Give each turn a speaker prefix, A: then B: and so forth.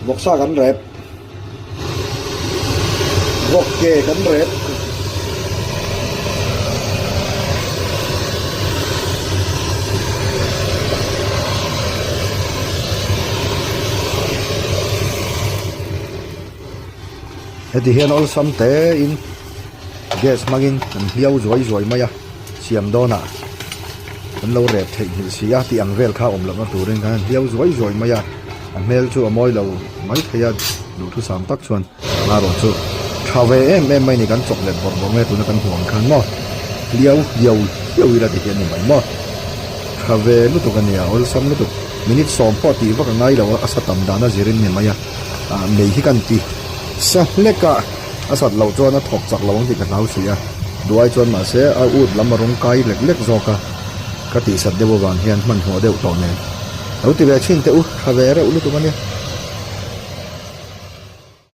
A: Vawksa kan rep. Vawk ke kan rep. Heti hian awlsam te in gas hmangin an hliau zuai zuai mai a siam dawnah an lo rep theih nghilh si a tih ang vel kha awm lohna turin khan an hliau zuai zuai mai a a hmel chu a mawi lo mai thei a duhthusam tak chuan marawh chu tha ve em em mai a ni kan chawp let bawrh bawrh mai a tuna kan hmuh ang khan maw hliau hliau hliau ila ti hian a ni mai maw tha ve lutuk a nia awlsam lutuk minute sawm pawh tih vak a ngai lo a a sa tam dan a zirin ni mai a ah mei hi kan ti sa hlek a a sat loh chuan a thawk chak lo ang tih ka hlau si a duai chuan mahse a ut lam a rawng kai lek lek zawk a ka tih sat deuh avang hian hmanhmawh deuh tawh nen lo ti ve thin teh u tha ve reuh lutuk a nia.